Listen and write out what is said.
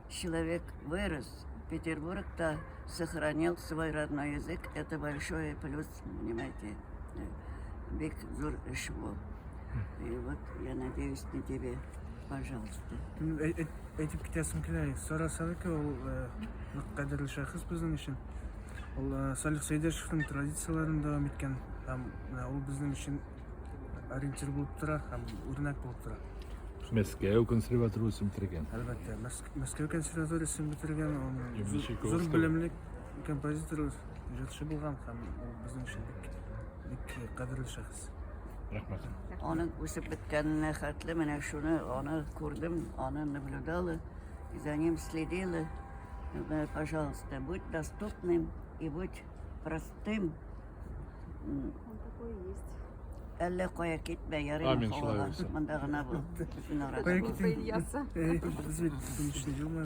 Человек вырос в Петербургта, сохранил свой родной язык. Это большой плюс, понимаете. Бик зур эш бу. И вот я надеюсь на тебе. Пожалуйста. Әйтеп китәсем килә, Сара Садыкова ул нык кадерле шәхес безнең өчен. Ул Салих Сәйдәшевнең традицияләрен дәвам иткән һәм менә ул безнең өчен ориентир булып тора һәм үрнәк булып тора. Мәскәү консерваториясен бетергән. Әлбәттә, Мәскәү консерваториясен бетергән, ул Зур белемле композитор, җырчы булган һәм ул безнең өчен бик бик кадерле шәхес. Рәхмәт. Аның үсеп беткәненә хәтле менә шуны аны күрдем, аны наблюдала, и за ним следила. Пожалуйста, будь доступным и будь простым. Он такой и есть. Әллә кая китмә, ярый Амин, шулай һавага. булсын. Монда гына бул. Безнең арада Кая бул. китим? Ильяса. Без бит 13 елмы.